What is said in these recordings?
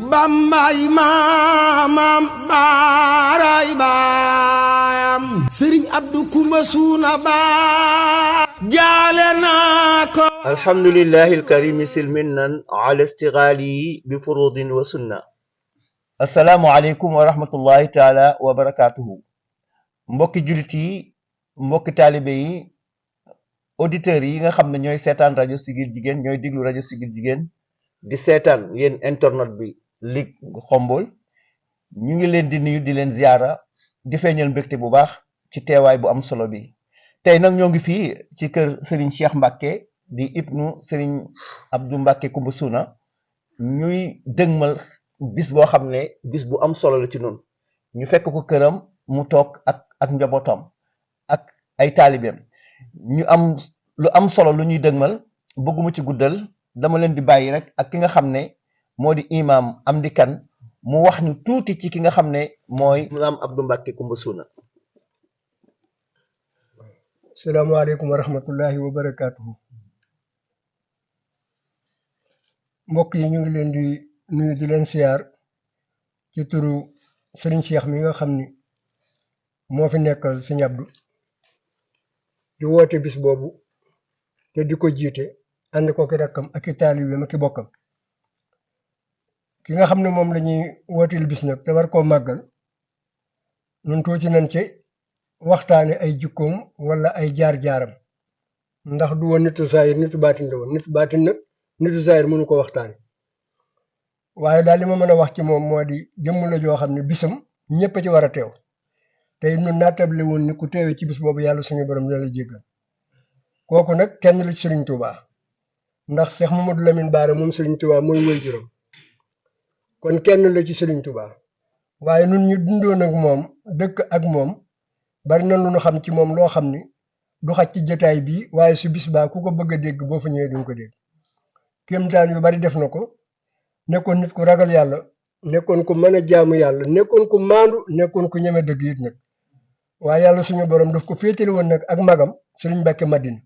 Bambay maamam baaray baayam Sëriñ Abdu Kumba Suuna Baa jaale naa ko alhamdulillahi alkarimi silminan ala istighali bi furudin wa sunna. Assalaamu aleykum wa rahmatullahi taala wa barakatuhu. Mbokki jullit yi, mbokki taalibe yi, auditeurs yi nga xam ne ñooy seetaan rajo Siggil Jigéen, ñooy diglu rajo Siggil Jigéen di seetaan yéen internet bi Ligue Xombol, ñu ngi leen di nuyu di leen ziara di feeñal mbégte bu baax ci teewaay bu am solo bi. tey nag ñoo ngi fii ci kër Serigne Cheikh Mbacke di ibnu Serigne Abdou Mbacke Kumba Suuna, ñuy dëgmal bis boo xam ne bis bu am solo la ci noonu. ñu fekk ko këram mu toog ak njabootam ak ay taalibeem, ñu am lu am solo lu ñuy dëgmal. bëgguma ci guddal, dama leen di bàyyi rek ak ki nga xam ne moo di imam Amdy Kane mu wax ñu tuuti ci ki nga xam ne mooy imam Abdou Mbacke Kumba Suuna. salaamaaleykum wa rahmatullahi wa barakaatuhu. mbokk yi ñu ngi leen di nuyu di leen siyaar ci turu Serigne Cheikh mi nga xam ni moo fi nekkal Serigne Abdou di woote bis boobu te di ko jiite ànd ko ki rakkam ak i taalibeem ak i bokkam. ki nga xam ne moom la ñuy wooteel bis nag te war koo màggal, ñun tuuti nañ ci waxtaane ay jikkoom wala ay jaar-jaaram, ndax du woon nitu saayir nitu baatin la woon. nitu baatin nag nitu saayir mënu ko waxtaane, waaye daal li ma mën a wax ci moom moo di jëmm la joo xam ne bisam ñëpp a ci war a teew, te it ñun naatable woon ni ku teewee ci bis boobu yàlla suñu borom dina la jéggal. kooku nag kenn la ci Serigne Touba, ndax Cheikh Mamadou Lamine Bara moom Serigne Touba mooy waajuram, kon kenn la ci Serigne Touba. waaye nun ñu dundoon ak moom dëkk ak moom bari na lu ñu xam ci moom loo xam ni du xaj ci jotaay bi, waaye su bis baa ku ko bëgg a dégg boo fa ñëwee duñ ko dégg. kéemtaan yu bari def na ko, nekkoon nit ku ragal yàlla, nekkoon ku mën a jaamu yàlla, nekkoon ku maandu, nekkoon ku ñeme dëgg it nag. waaye yàlla suñu borom daf ko féetale woon nag ak magam Serigne Mbacke Madina,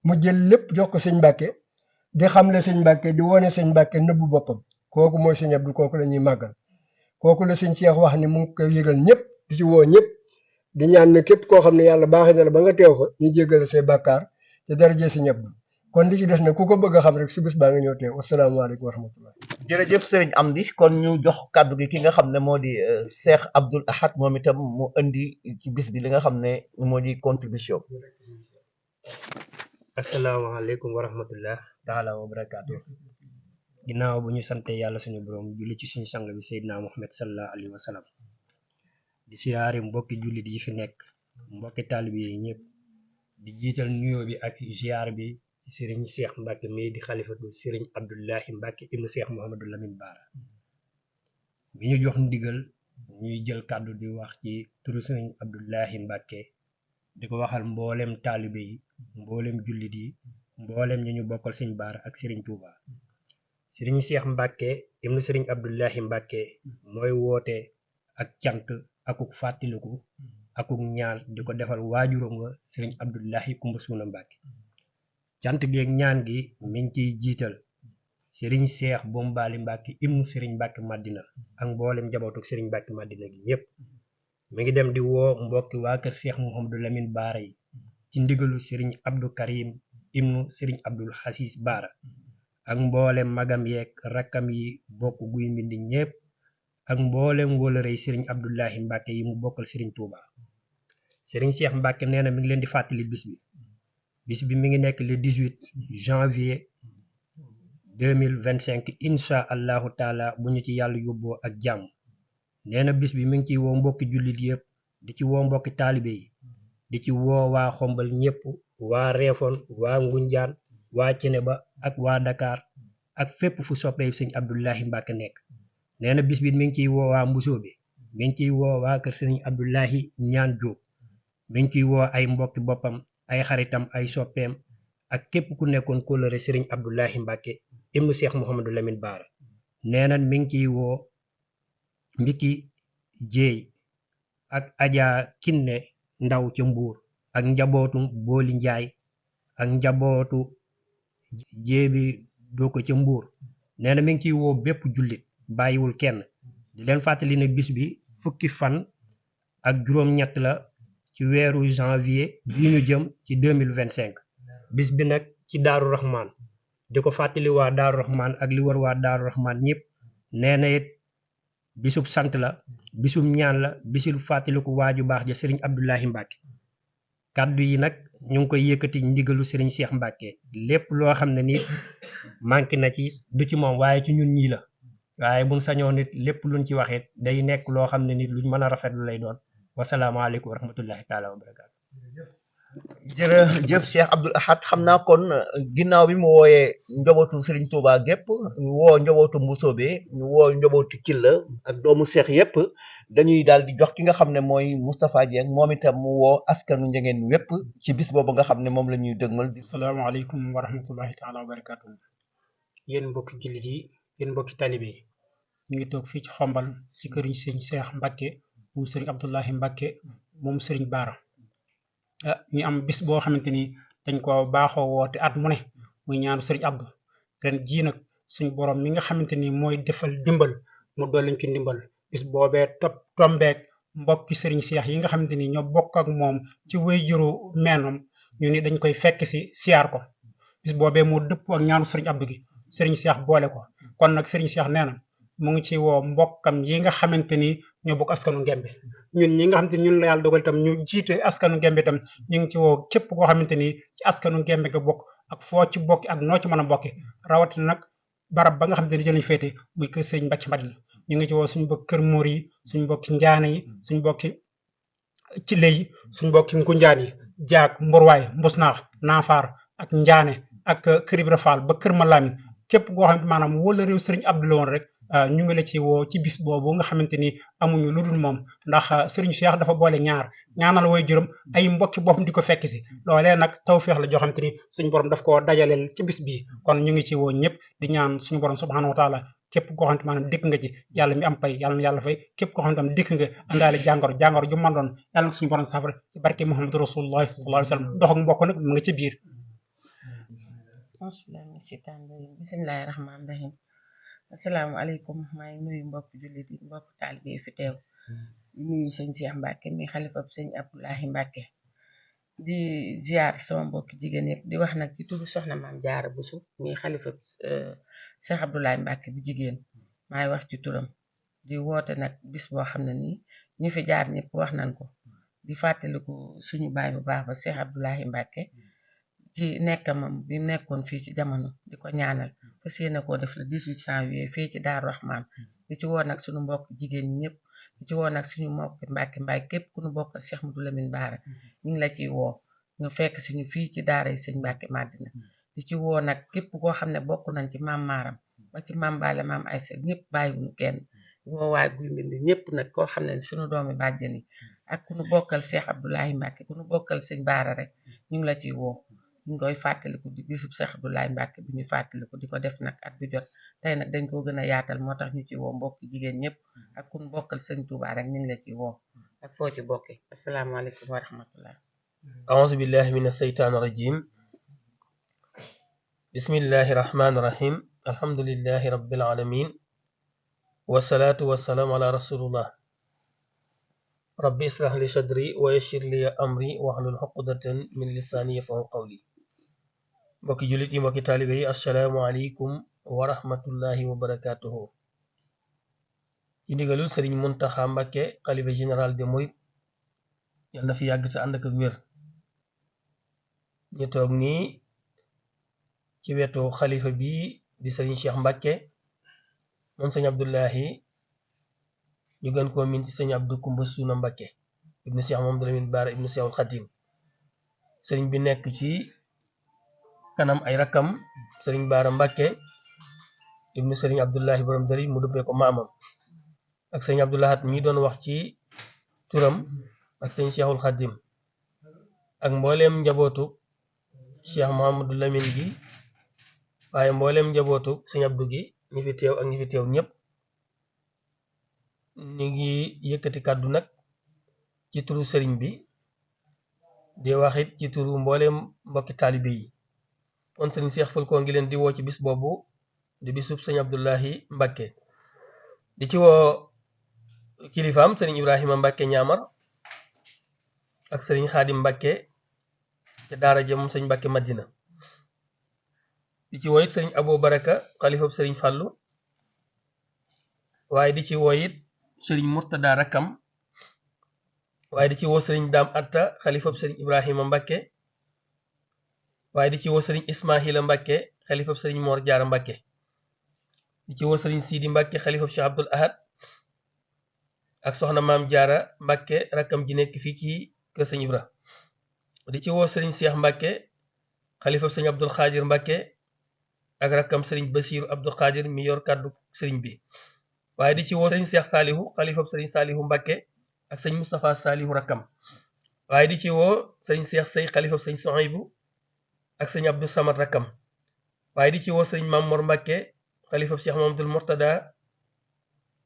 mu jël lépp jox ko Serigne Mbacke, di xamle Serigne Mbacke, di wone Serigne Mbacke nëbbu boppam. kooku mooy Serigne Abdou, kooku la ñuy màggal. kooku la Serigne Cheikh wax ni mu ngi koy yëgal ñëpp, di ci woo ñëpp, di ñaan ne képp koo xam ne yàlla baaxee na la ba nga teew fa ñu jéggale say bàkkaar te darajee Serigne Abdou. kon li ci des nag ku ko bëgg a xam rek si bés baa nga ñëw teew. asalaamaaleykum wa rahmatullah. jërëjëf Serigne Amdy, kon ñu jox kàddu gi ki nga xam ne moo di Cheikh Abdoul Ahad, moom itam mu indi ci bis bi li nga xam ne moo di contribution. asalaamaaleykum wa rahmatullah taala wa barakaatu. ginnaaw bu ñu sante yàlla suñu borom julli ci suñu sang bi Seydina Muhammad sallallahu alayhi wa sallam, di siyaare mbokki jullit yi fi nekk, mbokki taalibe yi ñëpp, di jiital nuyoo bi ak ziar bi ci Serigne Cheikh Mbacke mii di xalifatu Serigne Abdoulahi Mbacke ibnu Cheikh Mouhamadou Lamine Bara, bi ñu jox ndigal ñuy jël kàddu di wax ci turu Serigne Abdoulahi Mbacke, di ko waxal mboolem taalibe yi, mboolem jullit yi, mboolem ñi ñu bokkal Serigne Bara ak Serigne Touba. Serigne Cheikh Mbacke ibnu Serigne Abdoulahi Mbacke mooy woote ak cant akuk fàttaliku akuk ñaan di ko defal waajuram nga Serigne Abdoulahi Kumba Suuna Mbacke. cant gi ak ñaan gi mi ngi ciy jiital Serigne Cheikh Bombali Mbacke ibnu Serigne Mbacke Madina ak mboolem njabootuk Serigne Mbacke Madina gi ñëpp. mi ngi dem di woo mbokki waa kër Cheikh Mouhamadou Lamine Bara yi ci ndigalu Serigne Abdou Karim ibnu Serigne Abdoul Hasis Bara ak mboolem magam yeeg rakkam yi bokk guy mbindi ñëpp ak mboolem wóolërey Serigne Abdoulahi Mbacke yi mu bokkal Serigne Touba. Serigne Cheikh Mbacke nee na mi ngi leen di fàttali bis bi mi ngi nekk le 18 janvier 2025 incha allahu taala bu ñu ci yàlla yóbboo ak jàmm. nee na bis bi mi ngi ciy woo mbokki jullit yëpp, di ci woo mbokki taalibe yi, di ci woo waa Xombal ñëpp, waa Réfone, waa Ngunjaan, waa Ceneba ak waa Dakar ak fépp fu soppee Serigne Abdoulahi Mbacke nekk. nee na bis bi mi ngi ciy woo waa Mbusoo bi, mi ngi ciy woo waa kër Serigne Abdoulahi Ñaan Jóob, mi ngi ciy woo ay mbokki boppam, ay xaritam, ay soppeem ak képp ku nekkoon kóllëre Serigne Abdoulahi Mbacke ibnu Cheikh Mouhamadou Lamine Bara. nee na mi ngi ciy woo Mbiki Jéey ak Adja Kinne Ndaw ca Mbuur ak njabootu Booli Njaay ak njabootu Jéebi Doko ca Mbuur. nee na mi ngi ciy woo bépp jullit bàyyiwul kenn di leen fàttali ne bis bi fukki fan ak juróom-ñett la ci weeru janvier bii ñu jëm ci 2025 bis bi nag ci Daaru Rahman di ko fàttali waa Daaru Rahman ak li war waa Daaru Rahman ñëpp nee na it bisub sant la bisub ñaan la bisul fàttaliku waaju baax ja sëriñ Abdoulahi Mbacke kàddu yi nag ñu ngi koy yëkkati ndigalu sëriñ Cheikh Mbacke lépp loo xam ne ni manqué na ci du ci moom waaye ci ñun ñii la waaye buñ sañoon nit lépp luñ ci waxit day nekk loo xam ne nit luñ mën a rafetlu lay doon wasalaamaaleykum wa rahmatullahi taala wa barakaatu. jërëjëf Cheikh Abdoul Ahad xam naa kon ginnaaw bi mu wooyee njobootu Serigne Touba gépp ñu woo njobootu Mbusoobe ñu woo njobootu Killa ak doomu Cheikh yépp dañuy daal di jox ki nga xam ne mooy Moustapha Dieng moom itam mu woo askanu Njengeen wépp ci bis boobu nga xam ne moom la ñuy dëgmal. asalaamaaleykum wa rahmatullahi taala wa barakaatu. yéen mbokki jullit yi yéen mbokki talibe yi ñu ngi toog fii ci xombal ci këriñ sëñ Cheikh Mbacke moom sëriñ Abdoulahi Mbacke moom sëriñ Baara ñu am bis boo xamante ni dañ ko baaxoo woote at mu ne muy ñaanu sëriñ Abdou ren jii nag suñ borom mi nga xamante ni mooy defal dimbal mu dolliñ ci ndimbal bis boobee tombeek mbokki sëriñ Cheikh yi nga xamante ni ñoo bokk ak moom ci wéyjuru meenam ñu ni dañ koy fekk si siyaar ko bis boobee moo dëpp ak ñaanu sëriñ Abdou gi sëriñ Cheikh boole ko kon nag sëriñ Cheikh nee na mu ngi ci woo mbokkam yi nga xamante ni ñoo bokk askanu Ngembe ñun ñi nga xamante ni ñun la yàlla dogal itam ñu jiite askanu Ngembe itam ñu ngi ci woo képp koo xamante ni ci askanu Ngembe nga bokk ak foo ci bokki ak noo ci mën a bokki rawatina nag barab ba nga xamante ni jëlañ féete muy kër sëriñ Mbacke Madina ñu ngi ci woo suñu bokk kër Mor yi suñu bokki Njaane yi suñu bokki Cile yi suñu bokki Ngunjaan yi Jaag Mborwaay Mbusnaax Naafaar ak Njaane ak kër Ibra Fall ba kër Malamin képp koo xamante maanaam wala réew sëriñ Abdou la woon rek ñu ngi la ci woo ci bis boobu nga xamante ni amuñu lu dul moom ndax sëriñ Cheikh dafa boole ñaanal way juróom ay mbokki boppam di ko fekk si loolee nag tawfeex la joo xamante ni suñu borom daf koo dajaleel ci bis bii kon ñu ngi ci woo ñëpp di ñaan suñu borom subhanahu wa taala képp koo xamante maanaam dikk nga ci yàlla mi am pay yàlla na yàlla fay képp koo xamante maanaam dikk nga àndaale jàngoro ju man doon yàlla na suñu borom safara ci barke Muhammadu Rasulullah sallallahu alayhi wa sallam dox ak mbokk nag mu nga ci biir bismillahi rahmaani rahim asalaamaaleykum maa ngi nuyu mbokk jullit yi mbokk taalibe yi fi teew di nuyu sëñ Cheikh Mbacke mi xalifa sëñ Abdoulahi Mbacke di ziar sama mbokki jigéen yëpp di wax nag ci turu soxna maam Jaara Buso mi xalifa Cheikh Abdoulahi Mbacke bu jigéen maay wax ci turam di woote nag bis boo xam ne nii ñu fi jaar ñëpp wax nañ ko di fàttaliku suñu baay bu baax ba Cheikh Abdoulahi Mbacke ci nekkamam bi nekkoon fii ci jamono di ko ñaanal fas yéene koo def le 18 janvier fii ci Daaru Rahman di ci woo nag suñu mbokk jigéen ñi ñëpp di ci woo nag suñu mbokk Mbàkke képp ku ñu bokkal Cheikh Modou Lamine Bara ñu ngi la ciy woo ñu fekk suñu fii ci daara yi sëñ Mbàkke Madina di ci woo nag képp koo xam ne bokk nañ ci maam Maaram ba ci maam Baale maam Aysa ñëpp bàyyiwuñu kenn woo waa Guy Mbind ñëpp nag koo xam ne suñu doomi bàjjen yi ak ku ñu bokkal Cheikh Abdoulahi Mbacke ku ñu bokkal sëñ Baara rek ñu ngi la ciy woo ñu ngi koy fàttaliku di bisub Cheikh Abdoulahi Mbacke bi ñu fàttaliku di ko def nag at bi jot tey nag dañ koo gën a yaatal moo tax ñu ci woo mbokk jigéen ñëpp ak ku ñu bokkal sëñ Touba rek ñu ngi la ciy woo ak foo ci bokke asalaamaaleykum wa rahmatullah أعوذ بالله من الشيطان الرجيم بسم الله الرحمن الرحيم الحمد لله رب العالمين والصلاة والسلام على رسول الله ربي اشرح لي صدري ويسر لي أمري واحلل عقدة من لساني يفقهوا قولي mbokki jullit yi mbokki taalibe yi assalaamu aleykum wa rahmatullahi wa barakatuhu ci ndigalul Sëriñ Muntaxa Mbàkke xalifa général des mourides yal na fi yàgg te ànd ak wér ñu toog nii ci wetu xalifa bi di Sëriñ Cheikh Mbàkke moom sëñ Abdoulahi ñu gën koo min ci sëñ Abdou Kumba Suuna Mbàkke ibnu Cheikh Mamadou Lamine Bara ibnu Cheikhul Khadim sëriñ bi nekk ci kanam ay rakkam sëriñ Bara Mbàkke ibnu sëriñ Abdoulahi borom dari mu duppee ko maamam ak sëñ Abdoulahat mi doon wax ci turam ak sëñ Cheikhul Khadim ak mbooleem njabootu Cheikh Mahamadou Lamine gi waaye mbooleem njabootu sëñ Abdou gi ñi fi teew ak ñi fi teew ñëpp ñu ngi yëkkati kàddu nag ci turu sëriñ bi di waxit ci turu mbooleem mbokki taalibe yi kon sëriñ Cheikh Fulko ngi leen di woo ci bis boobu di bisub sëñ Abdoulahi Mbàkke di ci woo kilifaam sëriñ Ibrahima Mbacke ñaamar ak sëriñ Xaadim Mbacke ca daara ja moom sëriñ Mbacke Madina di ci woo it sëriñ Abo Baraka xalifab sëriñ Fàllu waaye di ci woo it sëriñ Murtada rakkam waaye di ci woo sëriñ Daam Atta xalifab sëriñ Ibrahima Mbacke waaye di ci woo sëriñ Ismaahila Mbacke xalifab sëriñ Mor Jaara Mbacke di ci woo sëriñ Sidi Mbacke xalifab Cheikh Abdoul Ahad ak soxna maam Jaara Mbacke rakkam ji nekk fii ci kër sëñ Ibra di ci woo sëriñ Cheikh Mbacke xalifab sëñ Abdoul Xaadir Mbacke ak rakkam sëriñ Basiiru Abdoul Xaadir mi yor kàddu sëriñ bi waaye di ci woo sëriñ Cheikh Saalihu xalifab sëriñ Saalihu Mbacke ak sëñ Moustapha Saalihu rakkam waaye di ci woo sëriñ Cheikh Sey xalifab sëñ Sohaybu ak sëñ Abdou Samad rakkam waaye di ci woo sëriñ Mamor Mbacke xalifab Cheikh Mamadul Mortada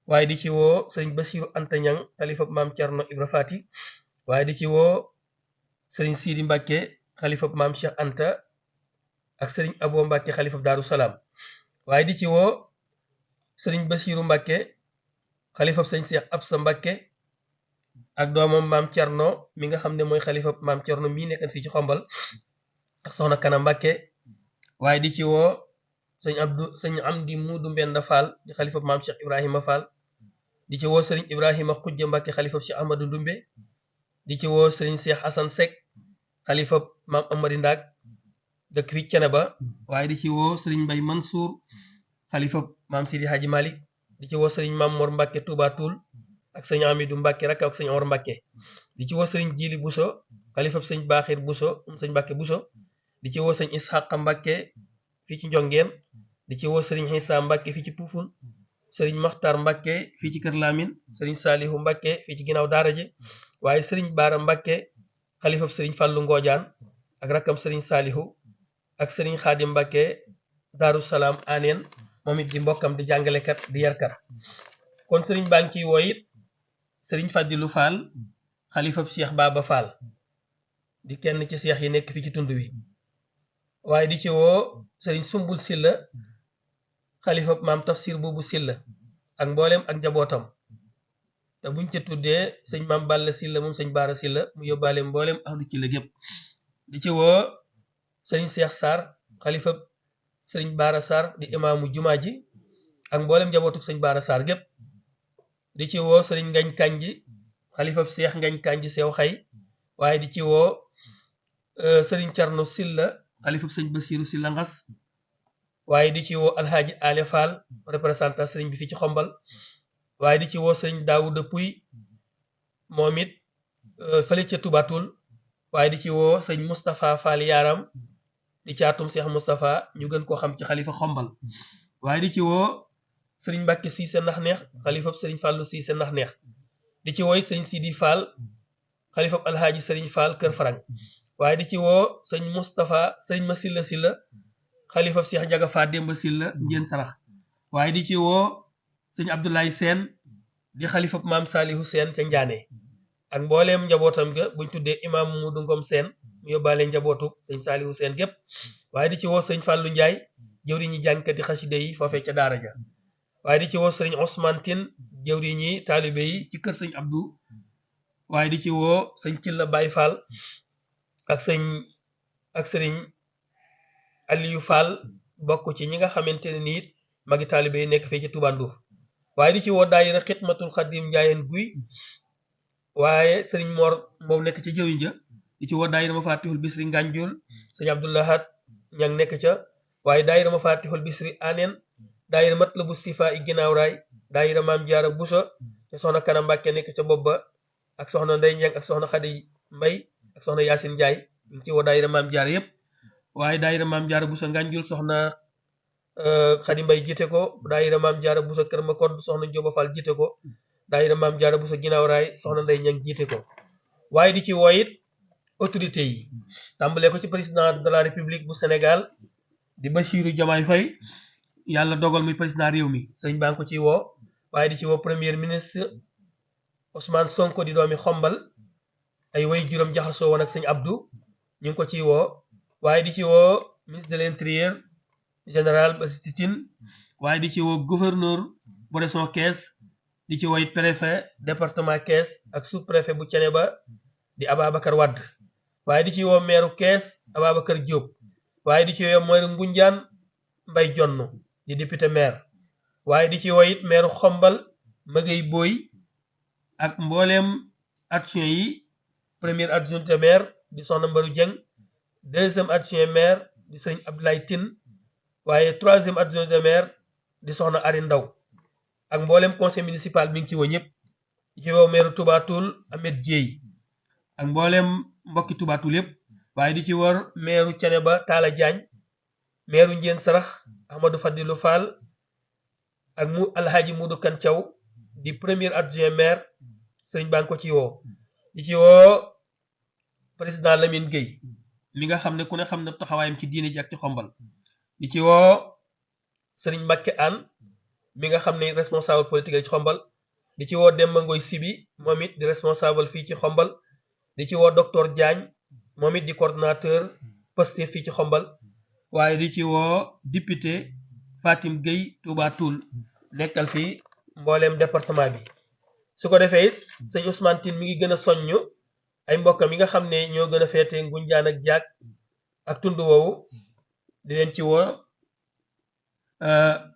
waaye di ci woo sëriñ Basiiru Anta Ñang xalifab maam Cerno Ibra Faati waaye di ci woo sëriñ Sidi Mbacke xalifab maam Cheikh Anta ak sëriñ Abo Mbacke xalifab Daaru Salaam waaye di ci woo sëriñ Basiiru Mbacke xalifab sëñ Cheikh Absa Mbacke ak doomam maam Cerno mi nga xam ne mooy xalifab maam Cerno mii nekkan fii ci xombal ak soxna Kana Mbacke waaye di ci woo sëñ Amdi Muudu Mbenda Fall di xalifab maam Cheikh Ibrahima Fall di ci woo sëriñ Ibrahima Xujja Mbacke xalifab Cheikh Ahmadou Ndumbe di ci woo sëriñ Cheikh Assane Seck xalifab maam Amari Ndaag dëkk fi Ceneba waaye di ci woo sëriñ Mbay Mansour xalifab maam Sidi Hadji Malick di ci woo sëriñ Maam Mor Mbacke Touba Toul ak sëñ Amidou Mbacke rakk ak sëñ Omar Mbacke di ci woo sëriñ Jili Buso xalifab sëñ Baaxir Buso sëñ Mbacke Buso di ci woo sëñ Isxaqa Mbacke fii ci Njongeen di ci woo sëriñ Issa Mbacke fii ci Puufun sëriñ Maxtar Mbacke fii ci Kër Lamine sëriñ Saalihu Mbacke fii ci ginnaaw daara ji waaye sëriñ Baara Mbacke xalifab sëriñ Fàllu Ngoojaan ak rakkam sëriñ Saalihu ak sëriñ Xaadim Mbacke Daaru Salaam Aneen moom it di mbokkam di jàngalekat di yarkat kon sëriñ baa ngi ciy woo it sëriñ Fadilu Fall xalifab Cheikh Baba Fall di kenn ci seex yi nekk fii ci tund wi waaye di ci woo sëriñ Sumbul Silla xalifab maam Tafsir Buubu Silla ak mboolem ak njabootam te buñ ca tuddee sëñ maam Balla Silla moom sëñ Baara Silla mu yóbbaale mboolem ahlu ci la gépp di ci woo sëriñ Cheikh Sarr xalifab sëriñ Baara Sarr di imaamu jumaa ji ak mboolem njabootuk sëñ Baara Sarr gépp di ci woo sëriñ Ngañ Kanji xalifab Cheikh Ngañ Kanji sew xay waaye di ci woo sëriñ Carno Silla xalifab sëñ Basiiru Silla Ngas waaye di ci woo alhaaji Ale Fall représentant sëriñ bi fii ci xombal waaye di ci woo sëriñ Daawuda Puy moom it fële ca Tubatul waaye di ci woo sëñ Moustapha Fall Yaram di caatum Cheikh Moustapha ñu gën koo xam ci xalifa xombal waaye di ci woo sëriñ Mbàkke Siise ndax neex xalifab sëriñ Fàllu Siise ndax neex di ci wooy sëñ Sidi Fall xalifab alhaaji sëriñ Fall Kër Farang waaye di ci woo sëñ Moustapha sëñ Ma Silla Silla xalifab Cheikh Njaga Fa Demba Silla njéen sarax waaye di ci woo sëñ Abdoulaye Seen di xalifab maam Saalihu Seen ca Njaane ak mbooleem njabootam ga buñ tuddee imaam Mudu Ngom Seen mu yóbbaale njabootu sëñ Saalihu Seen gépp waaye di ci woo sëñ Fàllu Njaay jëwriñi jànkati xaside yi foofee ca daara ja waaye di ci woo sëriñ Ousmane Tine jëwriñi taalibe yi ci kër sëñ Abdou waaye di ci woo sëñ Cilla Baay Fall ak sëriñ Aliyu Fall bokk ci ñi nga xamante ne nii magi taalibe yi nekk fii ci Touba Ndouf waaye di ci woo daayira Xidmatul Xadim Njaayeen Guy waaye sëriñ Mor moom nekk ci jëwriñ ja di ci woo daayira Mafatihul Bisri Nganjul sëñ Abdoulahat ñang nekk ca waaye daayira Mafatihul Bisri Aneen daayira Matlabu Sifa i ginnaaw raay daayira Maam Jaara Buso te soxna Kana Mbàkke nekk ca bopp ba ak soxna Ndey Ñang ak soxna Xadi Mbay ak soxna Yaasin Njaay ñu ngi ci woo daayira Maam Jaara yépp waaye daayira Maam Jaara Buso Nganjul soxna Xadi Mbay jiite ko daayira Maam Jaara Buso Kër Makodd soxna Njóoba Fall jiite ko daayira Maam Jaara Buso ginnaaw raay soxna Ndey Ñang jiite ko waaye di ci woo it autorité yi tàmbalee ko ci président de la République bu Sénégal di Bassirou Diomaye Faye yàlla dogal muy président réew mi sëñ baa ngi ko ciy woo waaye di ci woo premier ministre Ousmane Sonko di doomi xombal ay way juróom jaxasoo woon ak sëñ Abdou ñu ngi ko ciy woo waaye di ci woo ministre de l'intérieur général Bassirou Tine waaye di ci woo gouverneur bu région Thiès di ci woy préfet département Kees ak sous préfet bu Ceneba di Ababacar Wadd waaye di ci woo meeru Kees Ababacar Diop waaye di ci woo meeru Ngunjaan Mbay Jonn di député maire waaye di ci woo it meeru Xombal Magay Boy ak mbooleem action yi premier adjoint maire di soxna Mbaru Dieng deuxième adjoint maire di sëñ Abdoulaye Tine waaye troisième adjoint maire di soxna Ari Ndaw ak mboolem conseil municipal mi ngi ci woo ñëpp di ci woo maire Touba Toul Ahmed Dieye ak mboolem mbokki Touba Toul yëpp waaye di ci wor maire Ceneba Talla Diagne maire Ndiène Sarax Ahmadou Fadilou Fall ak mu Alhaji Moudou Kan Thiaw di premier adjoint maire sëñ baa ngi ko ci woo di ci woo président Lamine Gueye mi nga xam ne ku ne xam ne taxawaayam ci diine ji ak ci Xombal di ci woo Serigne Mbacke Anne mi nga xam ne responsable politique ci Xombal di ci woo Demba Ngoy Sibi moom it di responsable fii ci Xombal di ci woo docteur Diagne moom it di coordonnateur Pastef fii ci Xombal waaye di ci woo député Fatim Gueye Touba Toul nekkal fii mbooleem département bi su ko defee it sëñ Ousmane Tine mi ngi gën a soññ ay mbokkam yi nga xam ne ñoo gën a feete Ngunjaan ak Jaag ak tund woowu di leen ci woo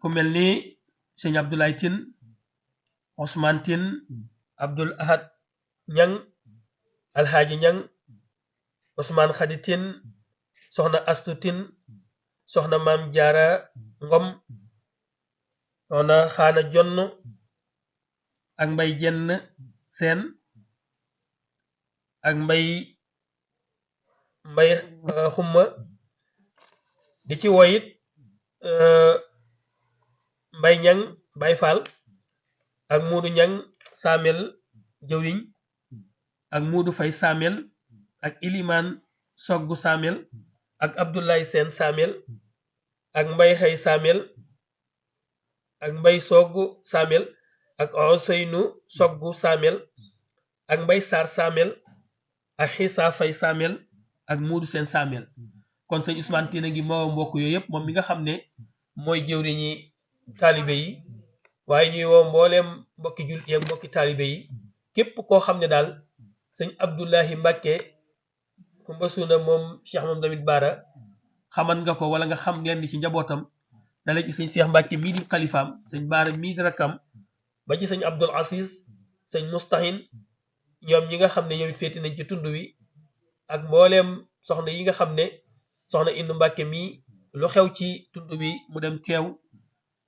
ku mel ni sëñ Abdoulaye Tine Ousmane Tine Abdoul Ahad Ñang Alhaaji Ñang Ousmane Khady Tine soxna Astu Tine soxna Maam Jaara Ngom soxna Xaana Jonn ak Mbay Jenn Seen ak mbay xumma di ci woyit Mbay Ñang Bay Faal ak Muudu Ñang Saamel jëwiñ ak Muudu Fay Saamel ak Ilimaan Soggu Saamel ak Abdoulaye Seen Saamel ak Mbay Xay Saamel ak Mbay Soggu Saamel ak Oseynu Soggu Saamel ak Mbay Saar Saamel ak Xiisa Fay Saamel ak Muudu Seen Saamel kon sëñ Ousmane Tine ngi moo mbokk yooyu yëpp moom mi nga xam ne mooy jëwriñi taalibe yi waaye ñuy woo mbooleem mbokki jullit yi ak mbokki taalibe yi képp koo xam ne daal sëñ Abdoulahi Mbàkke Kumba Suuna moom Cheikh Mamadou Lamine Bara xaman nga ko wala nga xam ngeen ni ci njabootam dala ci sëñ Cheikh Mbàkke mii di xalifaam sëñ Bara mii di rakkam ba ci sëñ Abdul Aziz sëñ Mustahin ñoom ñi nga xam ne ñoom it féeti nañ ci tund wi ak mbooleem soxna yi nga xam ne soxna Indu Mbàkke mii lu xew ci tund wi mu dem teew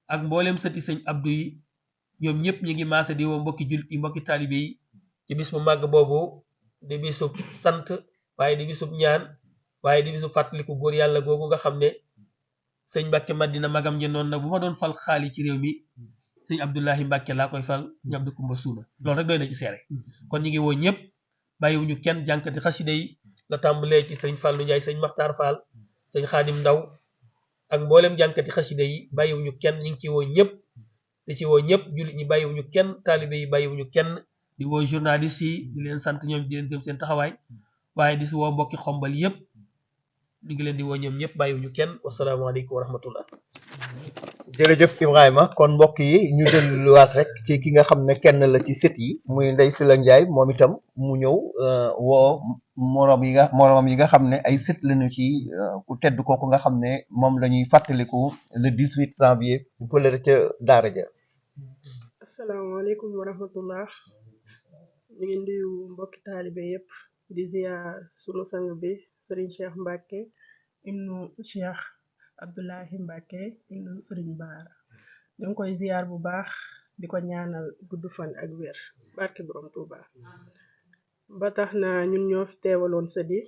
ak mbooleem sëti sëñ Abdou yi ñoom ñëpp ñi ngi maase di woo mbokki jullit yi mbokki taalibe yi ci bis bu màgg boobu di bisub sant waaye di bisub ñaan waaye di bisub fàttaliku góor yàlla googu nga xam ne sëñ Mbàkke Madina magam ja noonu nag bu ma doon fal xaali ci réew mi sëñ Abdoulahi Mbàkke laa koy fal sëñ Abdou Kumba Suuna loolu rek doy na ci seere kon ñi ngi woo ñëpp bàyyiwuñu kenn jànkati xasida yi la tàmbalee ci sëñ Fàllu Njaay sëñ Maxtaar Faal sëñ Xaadim Ndaw ak mboolem jànkati xasida yi bàyyiwuñu kenn ñu ngi ci woo ñëpp di ci woo ñëpp jullit ñi bàyyiwuñu kenn taalibe yi bàyyiwuñu kenn di woo journaliste yi di leen sant ñoom di leen gëm seen taxawaay waaye di si woo mbokki Xombal yëpp ñu ngi leen di woo ñoom ñëpp bàyyiwuñu kenn wasalaamaaleykum wa rahmatullah jërëjëf Ibrahima kon mbokk yi ñu delluwaat rek ci ki nga xam ne kenn la ci sët yi muy Ndey Sylla Ndiaye moom itam mu ñëw woo moroom yi nga xam ne ay sët lañu ci ku tedd kooku nga xam ne moom la ñuy fàttaliku le 18 janvier fële ca daara ja. asalaamaaleykum wa rahmatullah ñu ngi nuyu mbokki taalibe yépp di ziar sunu sang bi Serigne Cheikh Mbacke ibnu Cheikh Abdoulahi Mbacke ibnu Serigne Bara ñu ngi koy ziar bu baax di ko ñaanal gudd fan ak wér barke borom Touba ba tax na ñun ñoo fi teewaloon sët yi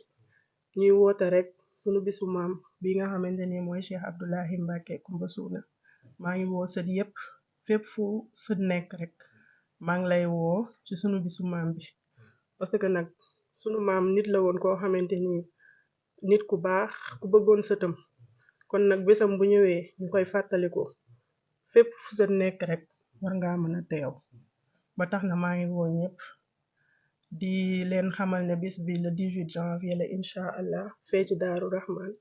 ñuy woote rek sunu bisu maam bi nga xamante ni mooy Cheikh Abdoulahi Mbacke Kumba Suuna maa ngi woo sët yépp fépp fu sët nekk rek maa ngi lay woo ci sunu bisu maam bi parce que nag sunu maam nit la woon koo xamante ni nit ku baax ku bëggoon sëtam kon nag bésam bu ñëwee ñu koy fàttaliku fépp fu sët nekk rek war ngaa mën a teew ba tax na maa ngi woo ñëpp di leen xamal ne bis bi le 18 janvier la incha allah fee ci Daaru Rahman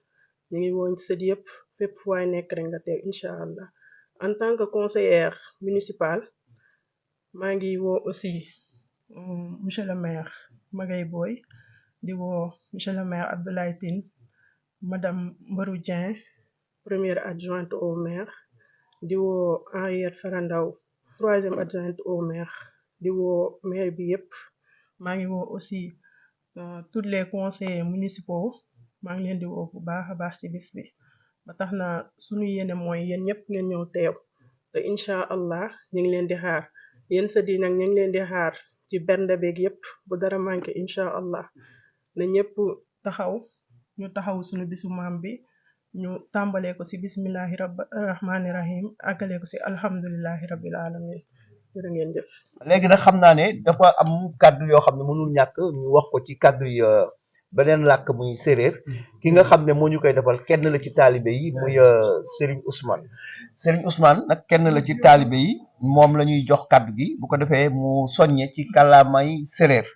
ñu ngi woon sët yëpp fépp fu waay nekk rek nga teew incha allah en tant que conseillère municipale maa ngi woo aussi monsieur le maire Magaye Boy di woo monsieur le maire Abdoulaye Tine madame Mbarou Dieng première adjointe au maire di woo Henriette Farandaw troisième adjointe au maire di woo maire bi yépp maa ngi woo aussi tous les conseillers municipaux maa ngi leen di woo bu baax a baax ci bis bi ba tax na sunu yéene mooy yéen ñëpp ngeen ñëw teew te incha allah ñu ngi leen di xaar yéen sët yi nag ñu ngi leen di xaar ci bernde beeg yépp bu dara manqué incha allah na ñëpp taxaw ñu taxaw sunu bisu maam bi ñu tàmbalee ko ci bismillahi rahmaani rahim àggalee ko ci alhamdulillahi rabbil alamin jërë ngeen jëf. léegi nag xam naa ne dafa am kàddu yoo xam ne mënul ñàkk ñu wax ko ci kàddu yi beneen làkk muy séréer ki nga xam ne moo ñu koy defal kenn la ci taalibe yi muy Serigne Ousmane Serigne Ousmane nag kenn la ci taalibe yi moom la ñuy jox kàddu gi bu ko defee mu soññe ci kàllaamay séréer.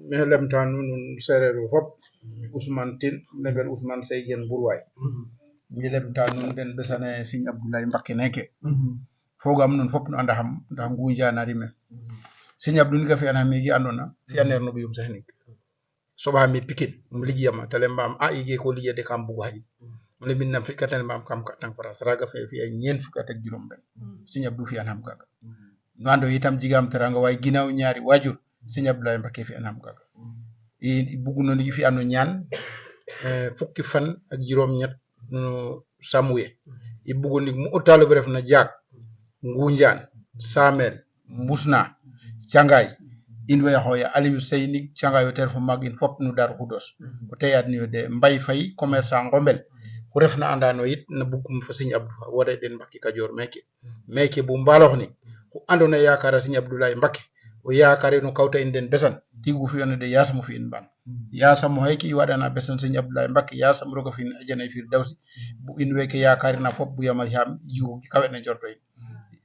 mi lemtanu nun séréer fop Ousmane Tine leɓel Ousmane Seygen Bourwaay mi lemta nun ɓen ɓesane Serigne Abdoulaye Mbacké neke fogam nun fop no anda xam ndax ngujanari men Serigne Abdou ni ga fi'an xam migi andona fi'aneer no ɓiyum sax nik soɓami Pikine um liƴiyama tale mbam a yige ko liƴede kam bugo xaƴin um lemin nam fi'katane mbam kam ka tang France raga fe fi'a ñeen fukki at ak juróom ben Serigne Abdou fi'an xam kaga no ando itam jigam teranga way ginaaw ñaari wajur Serigne Abdoulaye Mbacké fi'an xam kaga i buguno ndi fi'ano ñaan fukki fan ak juróom ñett no samwe i bugo ndik mu o taalibe ref na jaak Ngunjaan Samel Mbusna Cangay in way xooya Aliou Seyni Cangay o ter fo mag in fop no Darou Khoudoss o teyat ni de Mbay Fay commerçant Ngombel ku ref na andano yit na bugum fa Serigne Abdou wada den Mbacké Kajoor meke bu mbalox ni ku andona yakara Serigne Abdoulaye Mbacké o yakare no kawta in den besan tigu fi yonde yasamo fi in ban yasamo hayki wadana besan Serigne Abdoulaye Mbacké yasam roga fi ajana fi dawsi bu in weke yakare na fop bu yamal ham jiwo ki kawe na jorto yi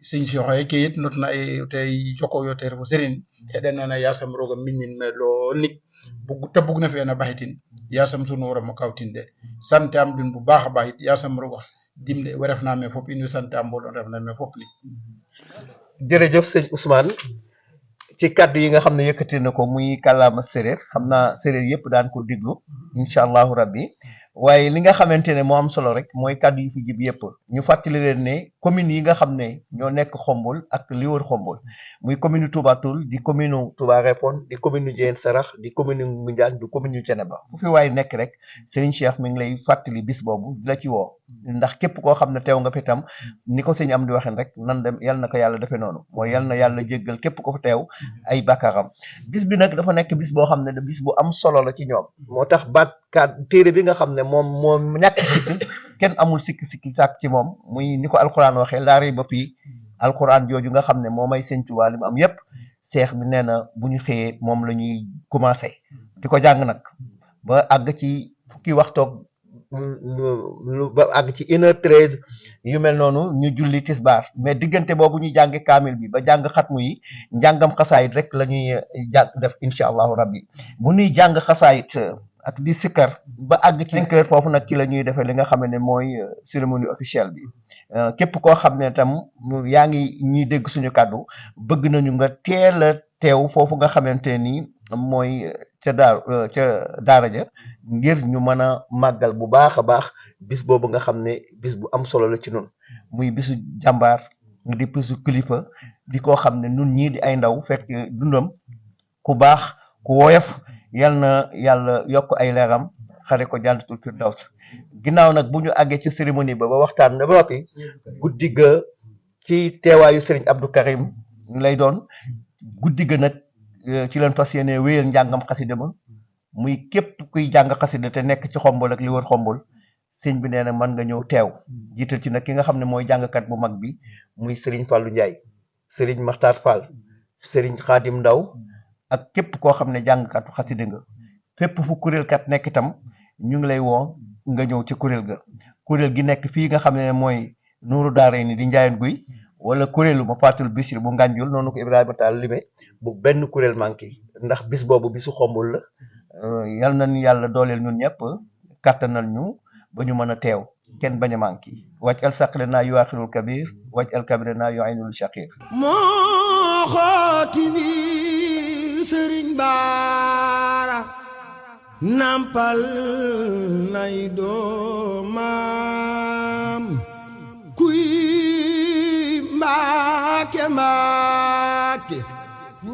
Serigne Cheikh hayki yit notna e tay joko yo ter fo Serigne hedena na yasam roga minnin me lo nik bu tabugna fi na bahitin yasam sunu wara mo kawtinde sante am dun bu baax baax yasam roga dimle warefna me fop in sante am bolon refna me fop ni jërëjëf sëñ Ousmane ci kàddu yi nga xam ne yëkkati na ko muy kàllaama séréer xam naa séréer yëpp daan ko diglu incha allahu rabbi waaye li nga xamante ne moo am solo rek mooy kàddu yi fi jib yëpp ñu fàttali leen ne communes yi nga xam ne ñoo nekk Xombol ak li wër Xombol muy commune Touba Toul di commune Touba Refone di commune Diène Sarax di commune Ngoundiane di commune Thiénaba fu fi waay nekk rek Serigne Cheikh mi ngi lay fàttali bis boobu di la ci woo ndax képp koo xam ne teew nga fi tam ni ko sëñ am di waxee rek nan dem yal na ko yàlla defee noonu mooy yal na yàlla jéggal képp ko fa teew ay bàkkaaram bis bi nag dafa nekk bis boo xam ne bis bu am solo la ci ñoom moo tax baat téere bi nga xam ne moom ñàkk sikk kenn amul sikki sàkk ci moom muy ni ko alquran waxee laari ba fii alquran jooju nga xam ne moo may sëñ Tuubaa li mu am yépp seex bi nee na bu ñu xëyee moom la ñuy commencé di ko jàng nag ba àgg ci fukki waxtoog ba àgg ci 1h13 yu mel noonu ñu julli tisbaar mais diggante boobu ñu jàng kaamil bi ba jàng xatmu yi njàngam xasaayit rek la ñuy jàng def incha allahu rabbi bu ñuy jàng xasaayit ak di sikkar ba àgg ci 5h foofu nag ci la ñuy defee li nga xam ne mooy cérémonie officielle bi képp koo xam ne tam yaa ngi ñuy dégg suñu kàddu bëgg nañu nga teel a teew foofu nga xamante ni mooy ca daara ja ngir ñu mën a màggal bu baax a baax bis boobu nga xam ne bis bu am solo la ci nun muy bisu jàmbaar di bisu kilifa di koo xam ne nun ñii di ay ndaw fekk dundam ku baax ku woyof yal na yàlla yokk ay leeram xare ko jannatul firdaws ginnaaw nag bu ñu àggee ci cérémonie ba waxtaan na ba noppi guddi ga ci teewaayu Serigne Abdou Karim lay doon guddi ga nag ci leen fas yéene wéyal njàngam xasida ma muy képp kuy jàng xasida te nekk ci Xombol ak li wër Xombol sëñ bi nee na mën nga ñëw teew jiital ci nag ki nga xam ne mooy jàngkat bu mag bi muy Serigne Fallou Ndiaye Serigne Makhtar Fall Serigne Khadim Ndaw ak képp koo xam ne jàngkatu xasida nga fépp fu kuréelkat nekk itam ñu ngi lay woo nga ñëw ci kuréel ga kuréel gi nekk fii nga xam ne mooy Nuuru Daarayni di Njaayeen Guy wala kuréelu ma Fatul Bichri bu Nganjul noonu ko Ibrahima Tall lime bu benn kuréel manqué ndax bis boobu bisu Xombol la yal nañu yàlla dooleel ñun ñëpp kàttanal ñu ba ñu mën a teew kenn bañ a manqué wàcc al saqle naa yu aaxirul kabir wàcc al kabir naa yu aynul shaqir moo xooti bi sëriñ baara nampal nay doomam kuy mbaake mbaake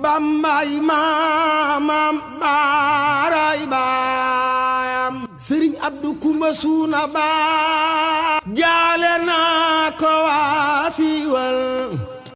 bambay maamam baaray baayam sëriñ abdu kumba suuna baa jaale naa ko waasiwal